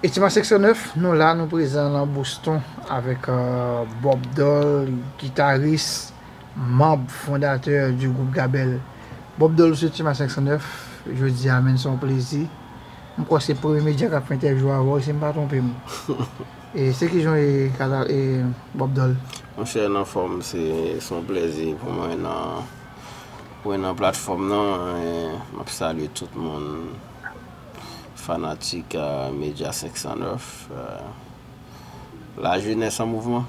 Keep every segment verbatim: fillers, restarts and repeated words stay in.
Estima senk san nèf, nou la, nou prezan nan Boston avèk euh, Bob Dol, gitaris, manm fondatè di gwoup Gabèl. Bob Dol sou Estima senk san nèf, jodi a, menm se yon plezi. M kwè se premye medya k ap fè entèvyou avè w, si m pa twonpe m. E se kijan w ye, Kata- e Bob Dol? Monchè, nan fòm, se se yon plezi pou mwen nan mwen nan platfòm nan. E m ap salye tout moun, fanatik euh, Medya senk san nèf, euh, la jeunesse en mouvement.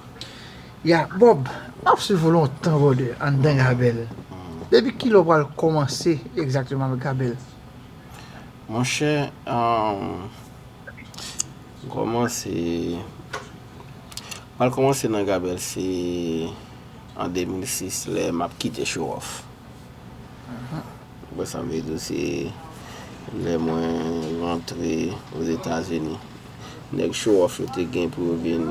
Ya, Bob, m ap swiv ou lontan, brother, anndan Gabèl. Depi kilè w pral kòmanse egzakteman avèk Gabèl? Monchè, euh, m kòmanse m al kòmanse nan Gabèl se an de mil sis, lè m ap kite Show Off. Ou wè sa m vle di w, se lè mwen rantre Ozetazini, nèg Show Off yo te gen pou yo vin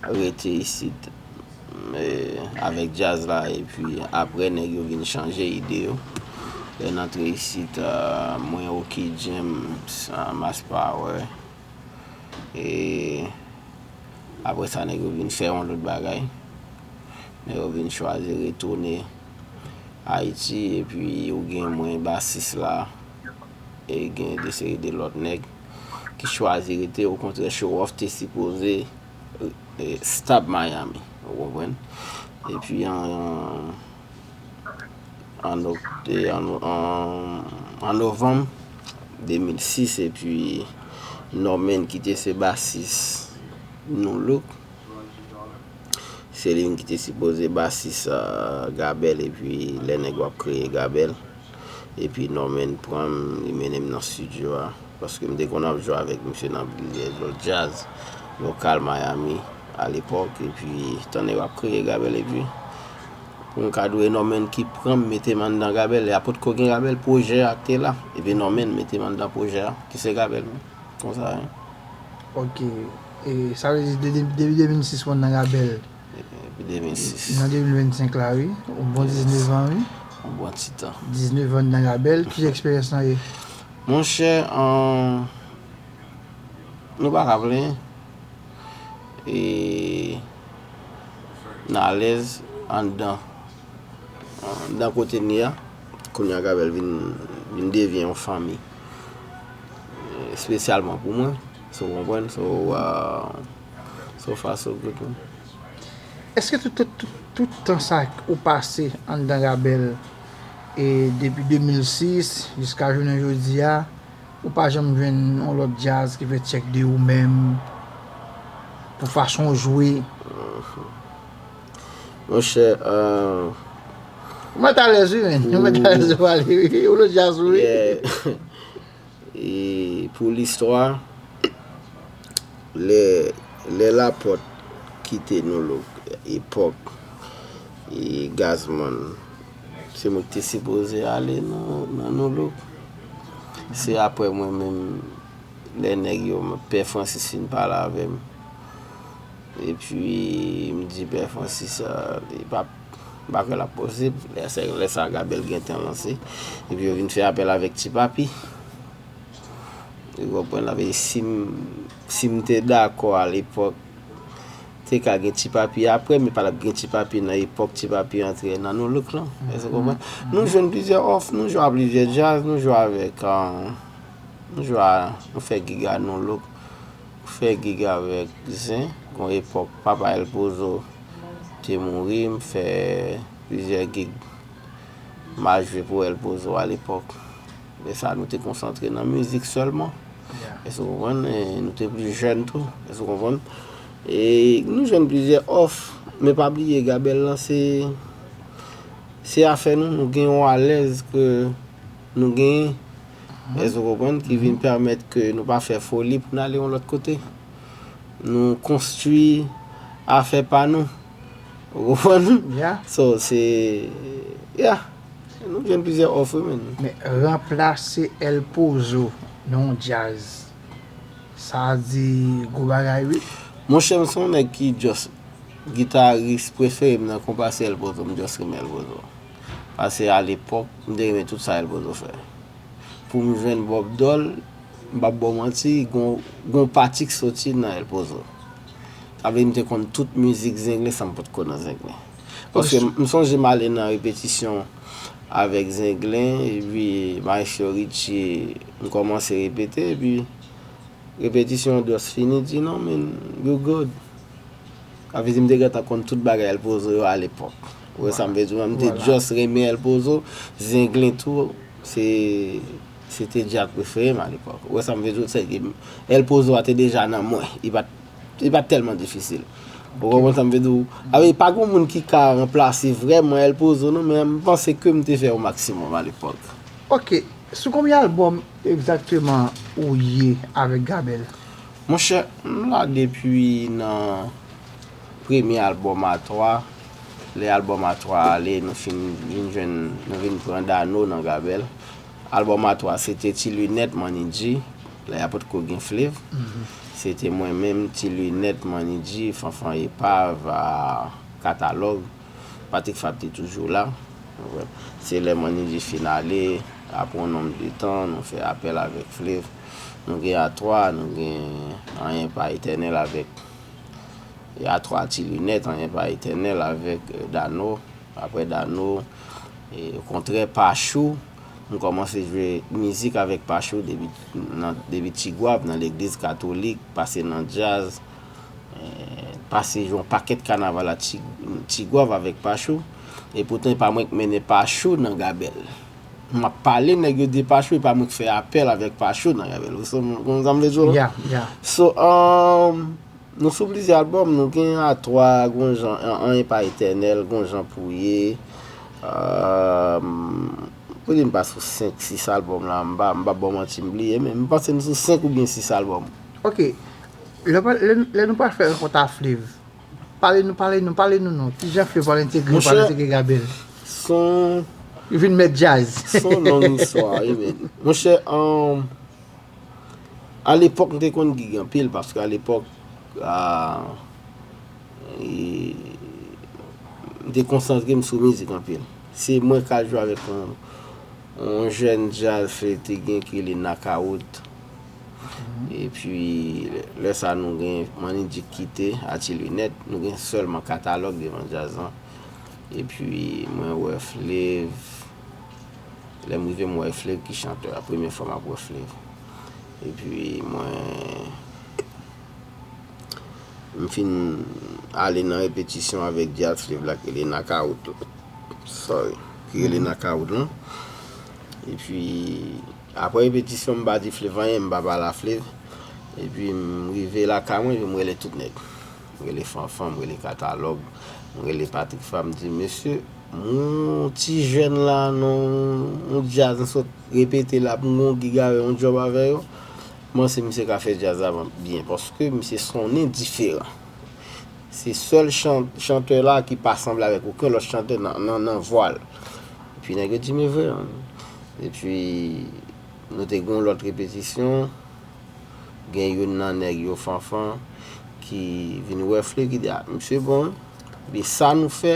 rete isit, e, avèk djaz la, epi apre nèg yo vin chanje ide yo. Lè n antre isit, euh, mwen, Oki James, euh, Mass Power, e apre sa nèg yo vin fè yon lòt bagay. Nèg yo vin chwazi retounen Ayiti, epi ou gen mwen, basis la, e gen de seri de lòt nèg ki chwazi rete. Okontrè, Show Off te sipoze e, stop Miami, ou konprann? Epi an, an, an, an, an, an novanm de mil sis, epi Norman ki te se basis Nou Look, se li menm ki te sipoze basis euh, Gabèl, epi lè nèg yo ap kreye Gabèl, epi Norman pran m, li mennen m nan estidyo a, paske m te konn ap jwe avèk misye nan plizyè lòt djaz lokal Miami alepòk, epi tan nèg yo ap kreye Gabèl, epi pou m ka di w, e Norman ki pran m, mete m anndan Gabèl. Lè a potko gen Gabèl, pwojè a te la, epi Norman mete m anndan pwojè a, ki se Gabèl menm, konsa wi. Ok. E sa vle di de- de- depi de mil sis w anndan Gabèl? Depi de mil sis. Nan de mil vennsenk la, wi. Yon bon diznèf an, wi. Yon bon ti tan. Diznèf an anndan Gabèl. Ki eksperyans lan ye? Monchè, an, nou pa ka plenyen. E n alèz anndan anndan kote n ye a. Kounye a Gabèl vin, vin devyen yon fanmi, espesyalman pou mwen. So, w konprann? So, uh, so far, so good, man. Èske tout, tout, tout, tout tan sa ou pase anndan Gabèl, e depi de mil sis jiska jounen jodi a, ou pa janm jwenn yon lòt djaz ki fè tchèk de ou menm, pou fason w jwe? Monchè, euh, Ou mèt alèz wi, men. Ou mèt alèz ou pale wi. Ou lòt djaz ou wi. Yeah. E pou listwa, lè, lè Lapòt kite Nou Look, epòk, e Gazman, se mwen ki te sipoze ale nan, nan Nou Look. Se apre mwen menm, lè nèg yo, Pè Francis fin pale avè m. Epi, m di Pè Francis, euh, li pa, m pa kwè l ap posib. Lè sa, lè sa Gabèl gentan lanse. Epi, yo vin fè apèl avèk Ti Papi. Ou konprann? Sa vle di, si m, si m te dakò alepòk, te ka gen Ti Papi apre, men pa t ap gen Ti Papi nan epòk Ti Papi antre nan Nou Look lan. Èske w konprann? Nou jwenn plizyè òf, nou jwe a plizyè djaz, nou jwe avèk, euh, nou jwe a, nou fè gig a Nou Look, fè gig avèk Zen. Gon epòk, papa El Pozo te mouri, m fè plizyè gig. M al jwe pou El Pozo alepòk. Lè sa, nou te konsantre nan mizik sèlman. Èske w konprann? E nou te pli jèn tou. Èske w konprann? E nou jwenn plizyè òf, men pa bliye, Gabèl lan, se, se afè nou, nou gen yon alèz ke nou genyen. Èske w konprann? Ki vin pèmèt ke nou pa fè foli pou n ale yon lòt kote. Nou konstwi afè pa nou. Ou konprann? Yeah. So, se, yeah. Nou jwenn plizyè òf wi, men. Men ranplase El Pozo nan yon djaz, sa di gwo bagay wi. Monchè, m se yon nèg ki just, gitaris prefere m nan konpa se El Pozo, m just renmen El Pozo. Paske alepòk, m te renmen tout sa El Pozo fè. Pou m jwenn Bob Dol, M p ap ba w manti, gon, gon pati k soti nan El Pozo. Sa vle di m te konn tout mizik Zenglen san m potko nan Zenglen. Paske m sonje m ale nan repetisyon avèk Zenglen, epi Maestro Richie, m kòmanse repete, epi repetisyon dwòs fini, di non, men, you good. Sa vle di m te gentan konn tout bagay El Pozo yo alepòk. Ou wè sa m vle di w, m te just renmen El Pozo, Zenglen tou, se, se te djaz prefere m alepòk. Ou wè sa m vle di w, se ke El Pozo a te deja nan mwen. Li pa t, li pa t tèlman difisil. Ou konprann sa m vle di w? Avè, pa gen moun ki ka ranplase vrèman El Pozo, non, men m panse ke m te fè yon maksimòm alepòk. Ok, sou konbyen albòm egzakteman ou ye avèk Gabel? Monchè, m la depi nan premye albòm a twa. Lè albòm a twa ale, nou fin vin jwenn, nou vin pran Dano nan Gabel. Albòm a twa, se te Ti Linèt, Manny G. Lè a potko gen Flev. Se te mwen menm, Ti Linèt, Manny G, Fanfan Epav, a, Katalòg. Patrick Fab te toujou la. Se lè Manny G fin ale, apre yon nonm de tan, nou fè apèl avèk Flev. Nou gen A twa, nou gen Anyen Pa Etènèl avèk, e A twa Ti Linèt, Anyen Pa Etènèl avèk, e, Dano. Apre Dano, e, okontrè, Pachou. M kòmanse jwe mizik avèk Pachou depi, nan, depi Tigwav, nan legliz katolik, pase nan djaz, e, pase yon pakèt kanaval a Ti, Tigwav avèk Pachou. E poutan, e pa mwen k mennen Pachou nan Gabel. M ap pale, nèg yo di Pachou, e pa mwen k fè apèl avèk Pachou nan Gabel. Ou konprann sa m vle di w la? Yeah, yeah. So, um, nou sou plizyè albòm, nou gen A twa, gon jan, An, Anyen Pa Etènèl, gon jan pou ye. Um, pou di m pa sou senk, sis albòm la, m pa, m pa ba w manti, m bliye, men m panse nou sou senk oubyen sis albòm. Ok. Lè, lè, lè nou pral fè rankont a Flev, pale nou, pale nou, pale nou non. Kijan Flev pral entegre, pral entegre Gabel? Son Li vin mèt djaz. Son long istwa, wi, men. Monchè, um, alepòk, m te konn gig anpil, paske alepòk, a, e, m te konsantre m sou mizik anpil. Se mwen k al jwe avèk yon, yon jèn djaz Flev te gen ki rele Knockout. Epi, lè sa nou gen Manny G kite, a Ti Linèt, nou gen sèlman Katalòg devan djaz lan. Epi, mwen wè Flev, lè m rive, m wè Flev ki chantè a, premye fwa m ap wè Flev. Epi, mwen, m fin ale nan repetisyon avèk djaz Flev la ki rele Knockout. Sorry. Ki rele Knockout lan. Epi, apre repetisyon, m pa di Flev anyen, m pa pale a Flev. Epi, m rive lakay mwen, epi m rele tout nèg. M rele Fanfan, m rele Katalòg, m rele Patrick Fab, m di, mesye, yon ti jèn la, nan yon djaz, m sot repete la, pou m gon gig avè yo, yon djòb avè yo. M panse misye ka fè djaz la byen, paske misye sonnen diferan. Se sèl chan-, chantè la ki pa sanble avèk okenn lòt chantè nan, nan, nan vwa l. Epi nèg yo di, men vre, an. Epi, nou te gen yon lòt repetisyon, gen youn nan nèg yo, Fanfan, ki vin wè Flev, ki di, a, misye bon, wi. Epi sa nou fè,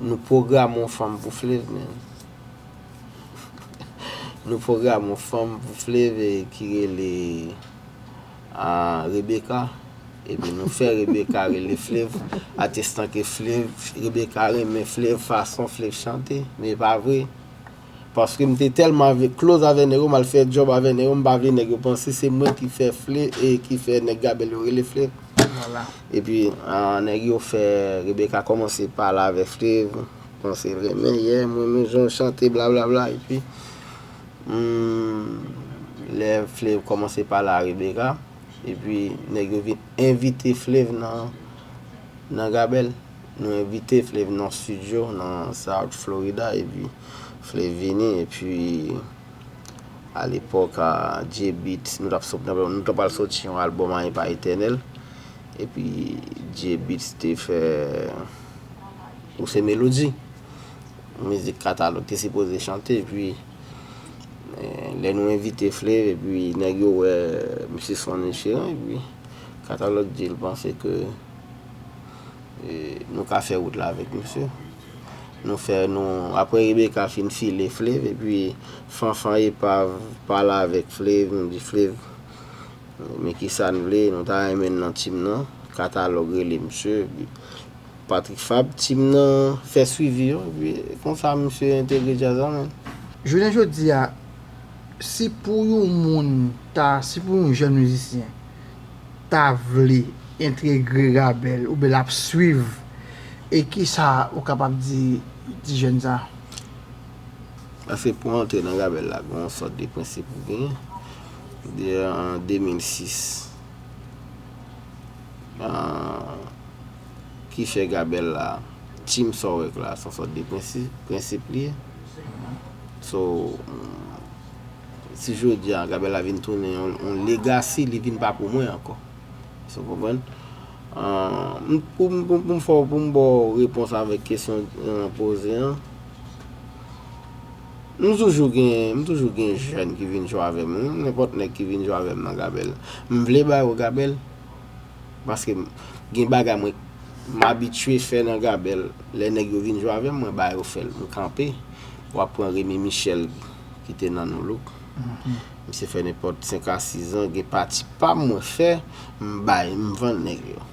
nou pwograme yon fanm pou Flev, men. Nou pwograme yon fanm pou Flev, e, ki rele, a, Rebecca. Epi nou fè Rebecca rele Flev, atestan ke Flev, Rebecca renmen Flev, fason Flev chante, men e pa vre. Paske m te tèlman avèk, close avèk nèg yo, m al fè djòb avèk nèg yo, m pa vle nèg yo panse se mwen ki fè Flev, e ki fè nèg Gabel yo rele Flev. Vwala. Epi, a, nèg yo fè Rebecca kòmanse pale avèk Flev, panse l renmen, yeah, mwen menm jan w chante, blablabla, epi, hmm, lè Flev kòmanse pale a Rebecca, epi nèg yo vin envite Flev nan, nan Gabel. Nou envite Flev nan studio nan South Florida, epi Flev vini, epi alepòk, a, J-Beatz, nou t ap sot-, nou t ap pral soti yon albòm Anyen Pa Etènèl, epi J-Beatz te fè Ou Se Melodi, mizik Katalòg te sipoze chante, epi, e, lè nou envite Flev, epi nèg yo wè misye sonnen diferan, epi Katalòg di l panse ke, e, nou ka fè wout la avèk misye. Nou fè nou, apre Rebecca fin file Flave, epi Fanfan Epav pale avèk Flave, nou di Flave, men kisa n vle, nou ta renmen n nan team nan, Katalòg rele misye, Patrick Fab, team nan fè swivi yo, epi konsa misye entegre djaz la, man. Jounen jodi a, si pou yon moun ta, si pou yon jèn mizisyen ta vle entegre Gabèl oubyen l ap swiv, e kisa ou kapab di ti jèn sa? Paske pou antre nan Gabèl la, gen yon sòt de prensip ou genyen. De, an de mil sis, ah, ki fè Gabèl la, team sa w wè k la, se yon sòt de prensip, prensip li ye. So, si jodi a Gabèl la vin tounen yon, yon legacy, li vin pa pou mwen ankò. Èske w konprann? Ah, m, pou, m- pou, pou m fè w, pou m ba w repons avèk kesyon ou poze an, m toujou gen, m toujou gen jèn ki vin jwe avè m, wi, nenpòt nèg ki vin jwe avè m nan Gabèl. M vle ba yo Gabèl, paske m- gen bagay mwen, m abitye fè nan Gabèl. Lè nèg yo vin jwe avè m, mwen ba yo fè l. M kanpe, w ap pran Remy Michel ki te nan Nou Look. Misye fè nenpòt senk a sis an, gen pati pa m mwen fè, m bay, m vann nèg yo.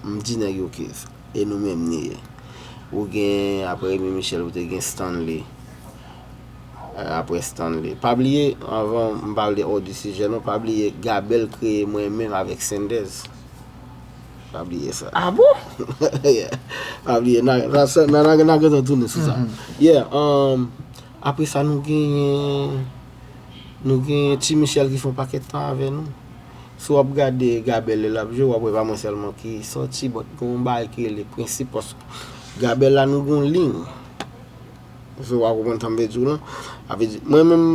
M di nèg yo ke e nou menm ni ye. Ou gen, apre Remy Michel, ou te gen Stanley. Eh, apre Stanley. Pa bliye, anvan m pale de Odyssey Jeune, pa bliye Gabèl kreye mwen menm avèk Senders. Pa bliye sa. Ah bon? Yeah. Pa bliye, n a, n a, n a, n a, n a gentan tounen sou sa. Yeah, um, apre sa, nou genyen, nou genyen Ti Michel ki fè yon pakèt tan avè nou. Si w ap gade Gabèl lè l ap jwe, w ap wè pa mwen sèlman ki sòti, but gen yon bagay ki rele prensip, paske Gabèl la, nou gen yon liy. So, w a konprann sa m vle di w lan? Sa vle di, mwen menm,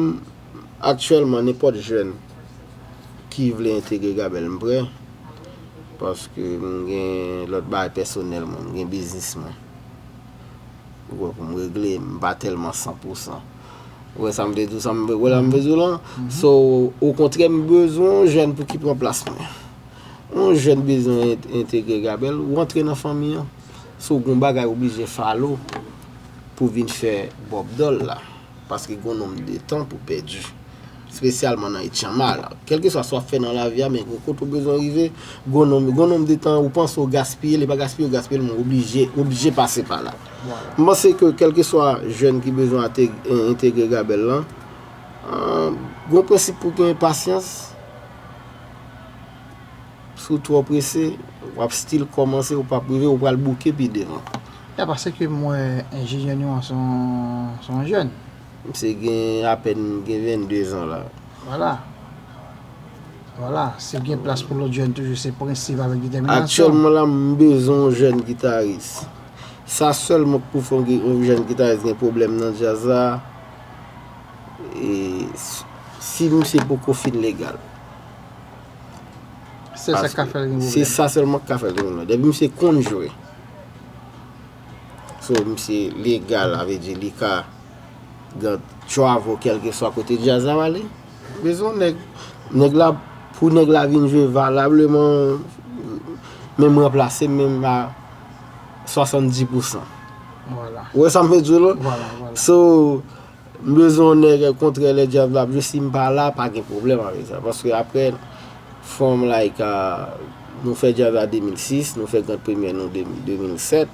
aktyèlman, nenpòt jèn ki vle entegre Gabèl, m prè. Paske m gen lòt bagay pèsonèl mwen, m gen biznis mwen. Ou wè, pou m regle, m pa tèlman san pou san. Ou wè sa m vle di w, sa m vle, wè la m vle di w lan? So, okontrè, m bezwen yon jèn pou ki pran plas mwen. Yon jèn bezwen en- entegre Gabèl, ou antre nan fanmi an. Si w gen yon bagay, ou blije follow pou vin fè Bob Dòl la. Paske gen yon nonm de tan pou pèdi. Espesyalman nan Etchanma la. Kèlkeswa sa w ap fè nan lavi a, men gen kote w bezwen rive, gen yon nonm, gen yon nonm de tan ou panse w gaspiye, li pa gaspiye, w gaspiye l, men w oblije, w oblije pase pa la. M panse ke kèlkeswa jèn ki bezwen ate- en- entegre Gabèl lan, ah, gen yon prensip pou gen pasyans. Si w twò prese, w ap still kòmanse, ou p ap rive, ou pral bouke pi devan. Ya, paske m wè Enjenyè Nuan se yon, se yon jèn. Misye gen apèn gen vennde zan la. Vwala. Vwala, si gen plas pou lòt jèn toujou, se prensip avèk detèminasyon. Aktyèlman la, m bezwen yon jèn gitaris. Sa sèlman k pou fè yon gi- yon jèn gitaris gen pwoblèm nan djaz la, e s- si misye poko fin legal. Se sa k ka fè l gen pwoblèm. Se sa sèlman k ka fè l gen pwoblèm. Depi misye konn jwe. So, misye legal, sa vle di li ka gen travel kèlkeswa kote djaz la prale. Bezwen nèg, nèg la, pou nèg la vin jwe valableman, menm ranplase m menm a swasanndis pou san. Vwala. Ou wè sa m vle di w lan? Vwala, vwala. So, m bezwen yon nèg, okontrè, lè djaz la ap jwe, si m pa la, pa gen pwoblèm avèk sa. Paske apre, from like, ah, nou fè djaz la de mil sis, nou fè gran premyè nou de- de mil sèt,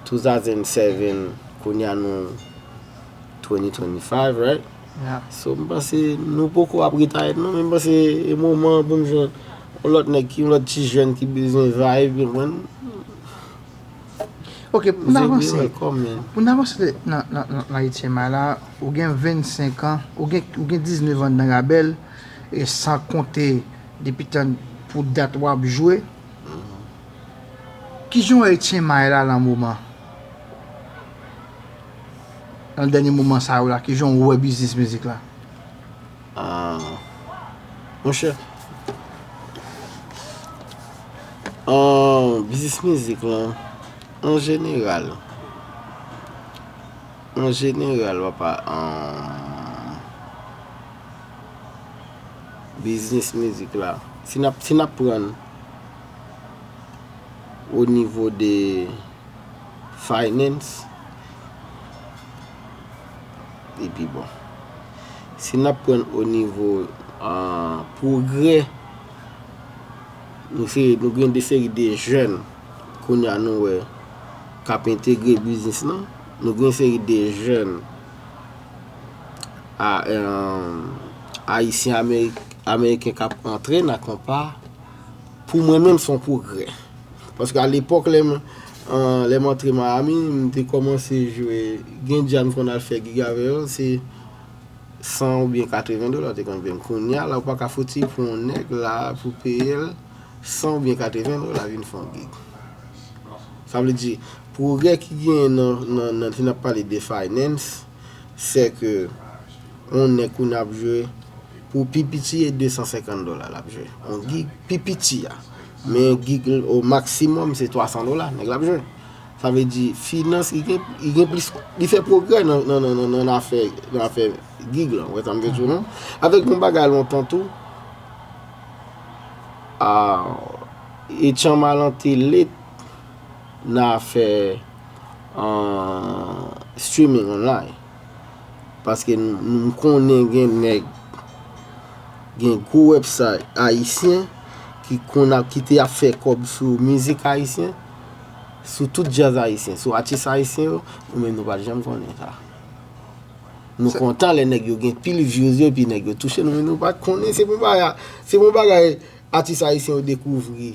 two thousand seven, kounye a nou twenty twenty-five, right? Yeah. So, m panse nou poko ap retire non, men m panse e moman pou m jwenn yon lòt nèg ki, yon lòt ti jèn ki bezwen vibe, ou konprann? Ok, pou n avanse. Pou n avanse nan, nan, nan, nan Etchanma la, ou gen vennsenk an, ou gen, ou gen diznèf an nan Gabèl, e san konte depi tan pou dat w ap jwe. Kijan w wè Etchanma la nan moman? Nan dènye moman sa yo la, kijan w wè biznis mizik la? Ah, monchè, ah, biznis mizik lan, an jeneral, an jeneral, papa, ah, biznis mizik la, si n ap, si n ap pran o nivo de finance, pi bon. Si n ap pran o nivo pwogrè, nou se nou gen de seri de jèn kounye a nou wè k ap entegre biznis lan. Nou gen seri de jèn a, um, ayisyen amerik, ameriken k ap antre nan konpa. Pou mwen menm, se yon pwogrè. Paske a lepòk, lè m, uh, lè m antre Miami, m te kòmanse jwe, gen dja m konn al fè gig avè yo, se san oubyen katreven dola te konn peye m. Kounye a la, ou pa ka fouti pou yon nèg la, pou peye l san oubyen katreven dola vin fè yon gig. Sa vle di, pwogrè ki genyen nan, nan, nan, si n ap pale de finance, se ke yon nèg kounye a ap jwe, pou pi piti e de san senkant dola l ap jwe. Yon gig pi piti a. Men gig o maksimòm se twa san dola nèg la ap jwe. Sa vle di finans li gen, li gen plis, li fè pwogrè nan, nan, nan, nan, nan afè, nan afè gig lan. Ou wè sa m vle di w non? Avèk yon bagay lontan tou, a, Etchan Malan te late nan afè, an, streaming online. Paske nou, nou konnen gen nèg, gen gwo website ayisyen ki konn ap, ki te ap fè kòb sou mizik ayisyen, sou tout djaz ayisyen, sou atis ayisyen yo, nou menm nou pa t janm konnen sa. Nou kontan lè nèg yo gen pil views yo, epi nèg yo touche, nou menm nou pa t konnen, se pou bagay, se pou bagay atis ayisyen yo dekouvri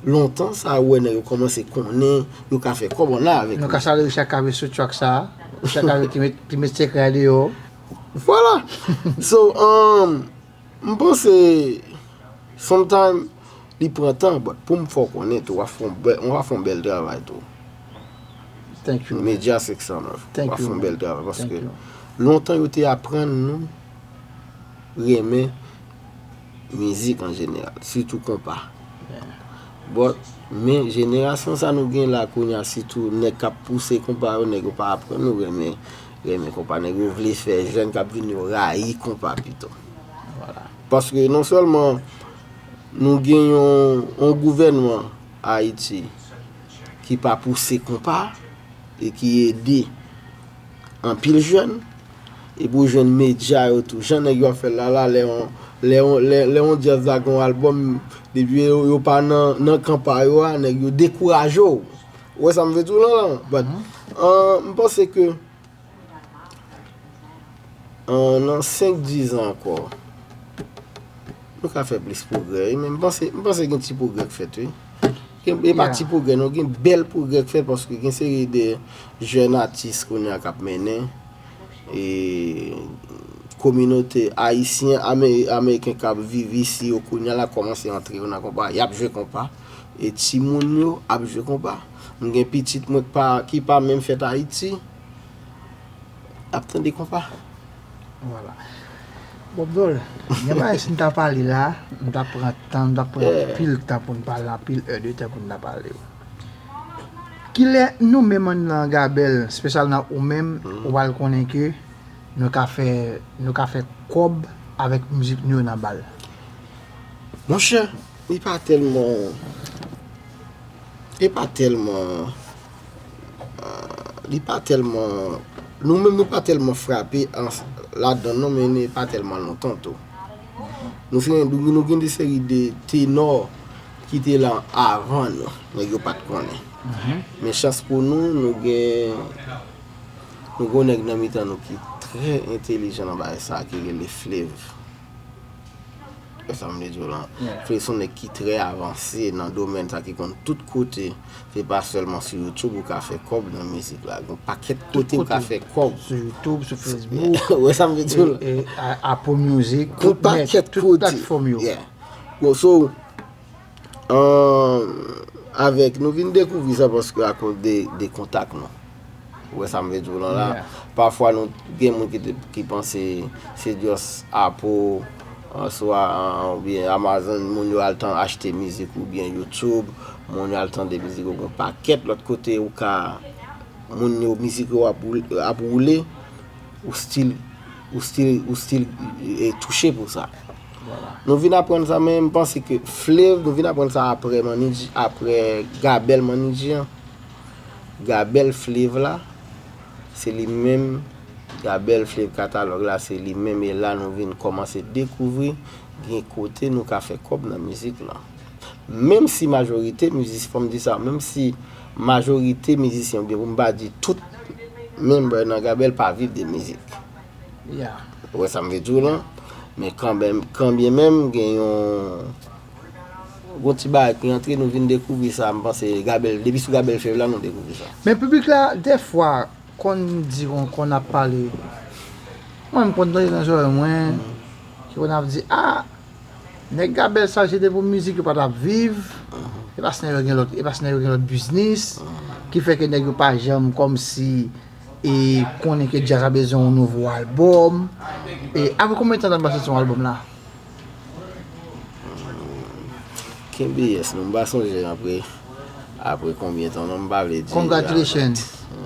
lontan, sa wè nèg yo kòmanse konnen, yo ka fè kòb ann avèk Nou ka li. Salye Richard Cavé sou track sa a. Richard Cavé ki met, ki met sekrè a deyò. Vwala. So, um, m panse, sometime, li pran tan, but pou m fè w konnen tou, w ap fè yon bèl, w ap fè yon bèl travay tou. Thank you, man. Media six oh nine, w ap fè yon bèl travay, paske lontan yo te aprann nou renmen mizik an jeneral, sitou konpa. But, men jenerasyon sa nou gen la kounye a, sitou nèg k ap pouse konpa yo, nèg yo pa aprann nou renmen, renmen konpa. Nèg yo vle fè jèn k ap vini yo rayi konpa pito. Paske non sèlman nou gen yon, yon gouvènman Ayiti ki pa pouse konpa e ki ede anpil jèn, epi w jwenn medya yo tou. Jan nèg yo ap fè l la, la, lè yon, lè yon, lè, lè yon djaz la gen yon albòm, depi yo, yo pa nan, nan kanpay yo a, nèg yo dekouraje w. Ou wè sa m vle di w lan lan? But, an, m panse ke, an, nan senk, diz an ankò, nou ka fè plis pwogrè, wi, men m panse, m panse gen ti pwogrè k fèt, wi. Gen, e pa ti pwogrè, non, gen bèl pwogrè k fèt, paske gen seri de jèn atis kounye a k ap mennen, e kominote ayisyen, ame-, ameriken k ap viv isi yo kounye a la kòmanse antre yo nan konpa, y ap jwe konpa, e timoun yo ap jwe konpa. M gen pitit mwen k pa, ki pa menm fèt Ayiti, ap tande konpa. Vwala. Bob Dol, gen bagay si n ta pale la, n ta pran tan, n ta pran anpil tan pou n pale, anpil è de tan pou n ta pale. Kilè nou menm anndan Gabèl, espesyalman ou menm, ou pral konnen ke nou ka fè, nou ka fè kòb avèk mizik nou yo nan bal? Monchè, li pa tèlman, li pa tèlman, ah, li pa tèlman, nou menm nou pa tèlman frape an, ladan l non, men li pa tèlman lontan tou. Nou se, nou, nou gen de seri de tenò ki te la avan nou, nèg yo pa t konnen. Men chans pou nou, nou gen, nou gen yon nèg nan mitan nou ki trè entelijan nan bagay sa, ki rele Flev. Wè sa m vle di w lan. Flev se yon nèg ki trè avanse nan domèn sa, ki konn tout kote. Se pa sèlman sou YouTube ou ka fè kòb nan mizik la. Gen yon pakèt kote ou ka fè kòb. Sou YouTube, sou Facebook. Wè sa m vle di w lan. E, e, a-, Apple Music, tout nèt, tout platfòm yo. Yeah. Bon, so, Ahn, avèk, nou vin dekouvri sa paske akoz de, de kontak nou. Ou wè sa m vle di w lan la? Pafwa nou gen moun ki te, ki panse se just Apple, ahn, swa, ahn, oubyen Amazon, moun yo al tan achte mizik oubyen YouTube, moun yo al tande mizik yo gen yon pakèt lòt kote ou ka, moun yo mizik yo ap woul-, ap woule, ou still, ou still, ou still, e, touche pou sa. Nou vin aprann sa, men m panse ke Flev, nou vin aprann sa aprè Manidji, aprè Gabèl Manidji an. Gabèl Flev la, se li menm Gabel Flave katalòg la se li menm, e la nou vin kòmanse dekouvri gen kote nou ka fè kòb nan mizik lan. Menm si majorite mizisyen, fò m di sa, menm si majorite mizisyen, oubyen pou m pa di tout member nan Gabel pa viv de mizik. Yeah. Ou wè sa m vle di w lan? Men kanmenm, kanmenm gen yon gon ti bagay ki antre, nou vin dekouvri sa, m panse Gabel, depi sou Gabel Flave la, nou dekouvri sa. Men piblik la, dèfwa, konn di, konn, konn ap pale. Mwen, m konn tande nan zòrèy mwen, ki konn ap di, ah, nèg Gabel sa, se te pou mizik, yo pa t ap viv. E pa si nèg yo gen lòt, e pa si nèg yo gen lòt biznis, ki fè ke nèg yo pa janm kòmsi e konnen ke djaz la bezwen yon nouvo albòm. E apre konbyen tan n ap soti yon albòm la? Kenbe yes, nou m pa sonje apre apre konbyen tan, non, m pa vle di. Congratulations.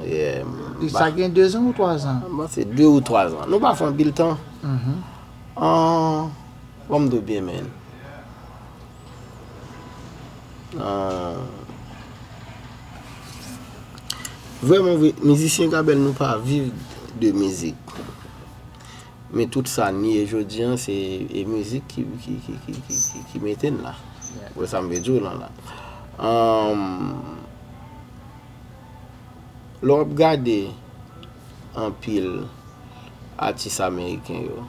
Yeah, Sa gen de zan ou twa zan? Mwen se de ou twa zan. Nou pa fè anpil tan. An, bon, m do byen, men. An, vrèman vre, mizisyen Gabel, nou pa viv de mizik. Men tout sa n ye jodi an, se e mizik ki, ki, ki, ki, ki, ki, ki mete n la. Ou wè sa m vle di w lan la. Anm, lè w ap gade anpil atis ameriken yo,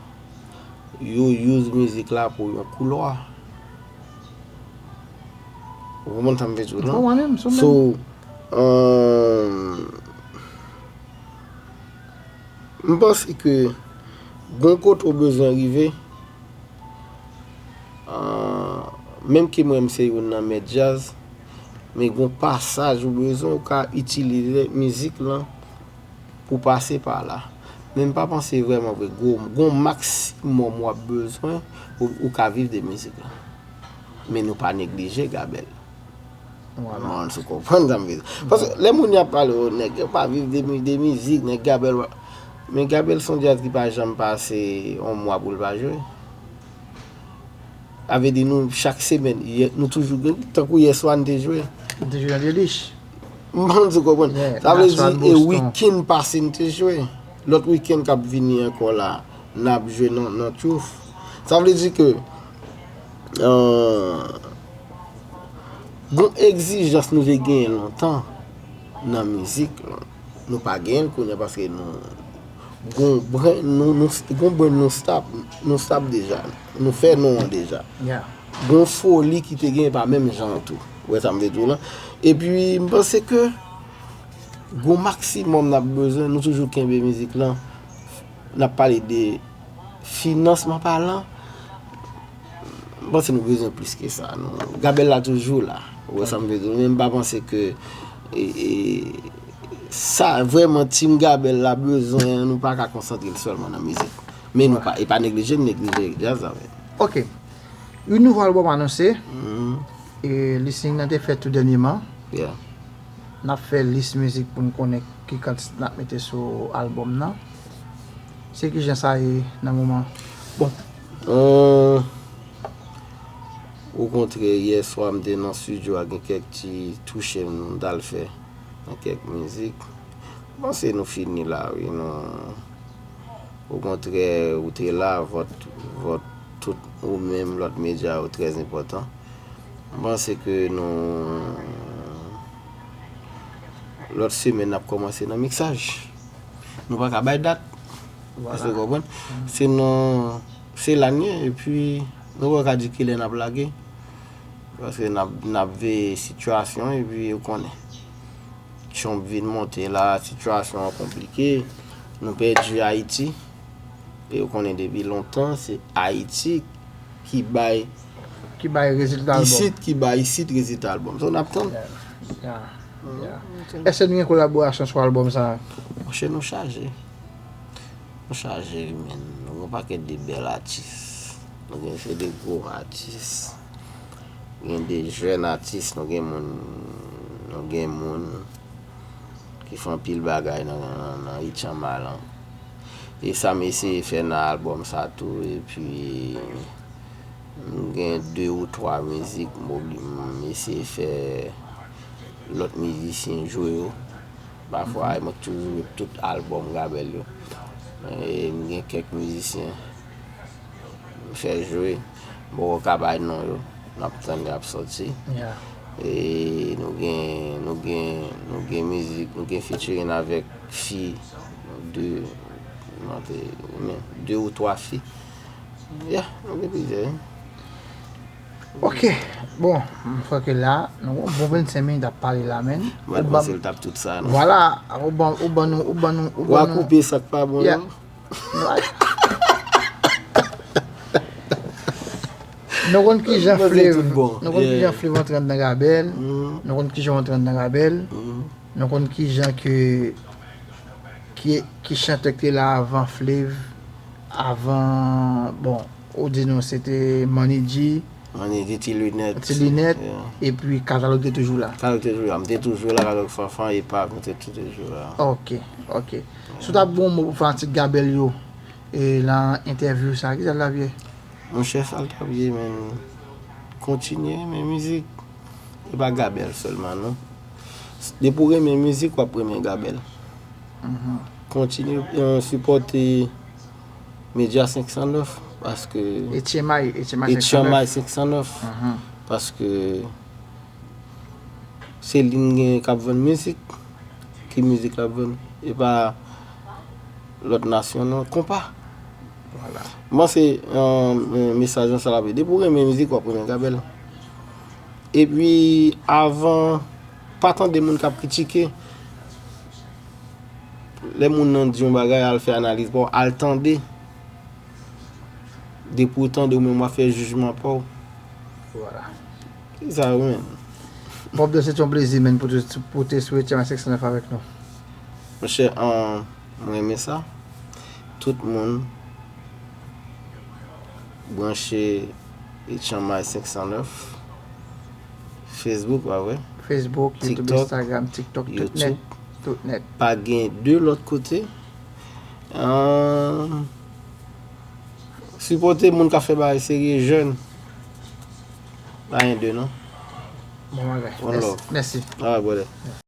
yo use mizik la pou yon koulwa. Ou konprann sa m vle di w lan? Bon, mwen menm, sou menm. So, um, m panse ke gon kote w bezwen rive, uh, menm ke mwen m se youn nan mèt djaz, men gon pasaj ou bezwen, ou ka itilize mizik lan pou pase pa la. Men m pa panse vrèman vre, gwo, gon maksimòm w ap bezwen, ou, ou ka viv de mizik la. Men nou pa neglije Gabel. Mwen sou konprann sa m vle di. Paske lè moun y ap pale, o, nèg yo pa viv de, mi- de mizik, nèg Gabel. Men Gabel se yon djaz ki pa janm pase yon mwa pou l pa jwe. Sa vle di nou, chak semèn, yè- nou toujou gen, tankou yèswa n te jwe. N te jwe nan Delich. M panse w konprann. Sa vle di, e wikenn pase n te jwe. Lòt wikenn k ap vini ankò la, n ap jwe nan, nan Truth. Sa vle di ke, euh, gon egzijans nou te genyen lontan nan mizik, nou pa genyen l kounye a paske nou gon bren, nou, nou, gon bren nou stop, nou stop deja. Nou fè non an deja. Gon foli ki te genyen pa menm jan an tou. Ou wè sa m vle di w lan? Epi, m panse ke gon maksimòm n ap bezwen, nou toujou kenbe mizik lan. N ap pale de finansman palan, m panse nou bezwen plis ke sa. Nou, Gabel la toujou la. Ou wè sa m vle di w? Men m pa panse ke e, e, sa vrèman Team Gabel la bezwen an, nou pa ka konsantre l sèlman nan mizik. Men nou pa, e pa neglije, n neglije djaz la, men. Ok. Yon nouvo albòm anonse. E listening nan te fèt tou dènyèman. Yeah. N ap fè lis mizik pou n konnen ki kantite n ap mete sou albòm nan. Se kijan sa ye nan moman? Bon. Euh, okontrè, yè swa m te nan estidyo a, gen kèk ti touche m t al fè nan kèk mizik. M panse nou fini la, wi, nou. Okontrè, ou te la, vòt, vòt tout ou menm, lòt medya yo trè enpòtan. M panse ke nou, lòt semèn, n ap kòmanse nan miksaj. Nou pa ka bay dat. Èske w konprann? Se nan, se la n ye, epi nou pa ka di kilè n ap lage. Paske n ap, n ap veye sitiyasyon, epi ou konnen. Trump vin monte la, sitiyasyon an konplike. Nou pèdi Ayiti. E ou konnen depi lontan, se Ayiti ki bay Ki bay rezilta albòm. isit, ki bay isit rezilta albòm. So, n ap tann. Yeah, yeah. Èske nou gen kolaborasyon sou albòm sa a? Monchè, nou chaje. Nou chaje, wi, men. Nou gen yon pakèt de bèl atis. Nou gen, se de gwo atis. Gen de jèn atis, nou gen moun, nou gen moun ki fè anpil bagay nan, nan, nan ritm an lan. E sa m eseye fè nan albòm sa tou, epi m gen de ou twa mizik m obli-, m eseye fè lòt mizisyen jwe yo. Pafwa, mwen toujou jwe tout albòm Gabel yo. E m gen kèk mizisyen m fè jwe. M poko ka bay non yo. N ap tann y ap sòti. Yeah. E nou gen nou gen nou gen mizik, nou gen featuring avèk fi de, de ou twa fi. Yeah, nou gen plizyè. Ok. Bon, m kwè ke la, nou gon bon vennsenk minit ap pale la, men. Mwen panse l t ap tout sa, non? Vwala, ou ban ou ban nou ou ban nou ou Wa ban nou koupe sa k pa bon Yeah. yo. Nou konn ki jan Mwen Flev, tout bon. Nou konn ki Yeah. jan Flev antre anndan Gabèl, Mhm. Nou konn ki jan antre anndan Gabèl, Mhm. Nou konn ki jan ke ki ki chantè ki te la avan Flev, avan, bon, ou di nou se te Manny G, Mwen di Ti Linèt. Ti Linèt, Yeah. epi Katalòg te toujou la. Katalòg te toujou la. M te toujou la, Katalòg Fanfan, Epak, m te toujou la. Ok, ok. Si w ta bon mo pou fanatik Gabèl yo, e nan entèvyou sa, ki sa l ap ye? Monchè, sa l t ap ye, men kontinye renmen mizik. E pa Gabèl sèlman, non. Depi w renmen mizik, w ap renmen Gabèl. Kontinye eh, sipòte Medya senk san nèf, paske E Tchenmay, e Tchenmay e Tchanmay senk san nèf. senk san nèf, paske se li n gen k ap vann mizik. Ki mizik l ap vann? E pa lòt nasyon, non. Konpa. Vwala. M panse eh, mesaj lan sa l ap ye. Depi w renmen mizik, w ap renmen Gabèl. Epi, avan, pa tande moun k ap kritike. Lè moun nan di yon bagay, al fè analiz pa w, al tande. Depi w tande, ou menm w ap fè jijman pa w. Vwala. Se sa, wi, men. Bob, se te yon plezi, men, pou te, pou te sou Tchenmay senk san nèf avèk nou. Monchè, eh, mwen renmen sa. Tout moun branche Tchanmay senk san nèf. Facebook, pa vre? Facebook, YouTube, TikTok, Instagram, TikTok, tout nèt. YouTube. Tout nèt. Pa gen de lòt kote. Eh, sipòte moun k ap fè bagay serye, jèn. Pa gen de, non. Bon bagay. One Mèsi. love. Mèsi. Alright, brother.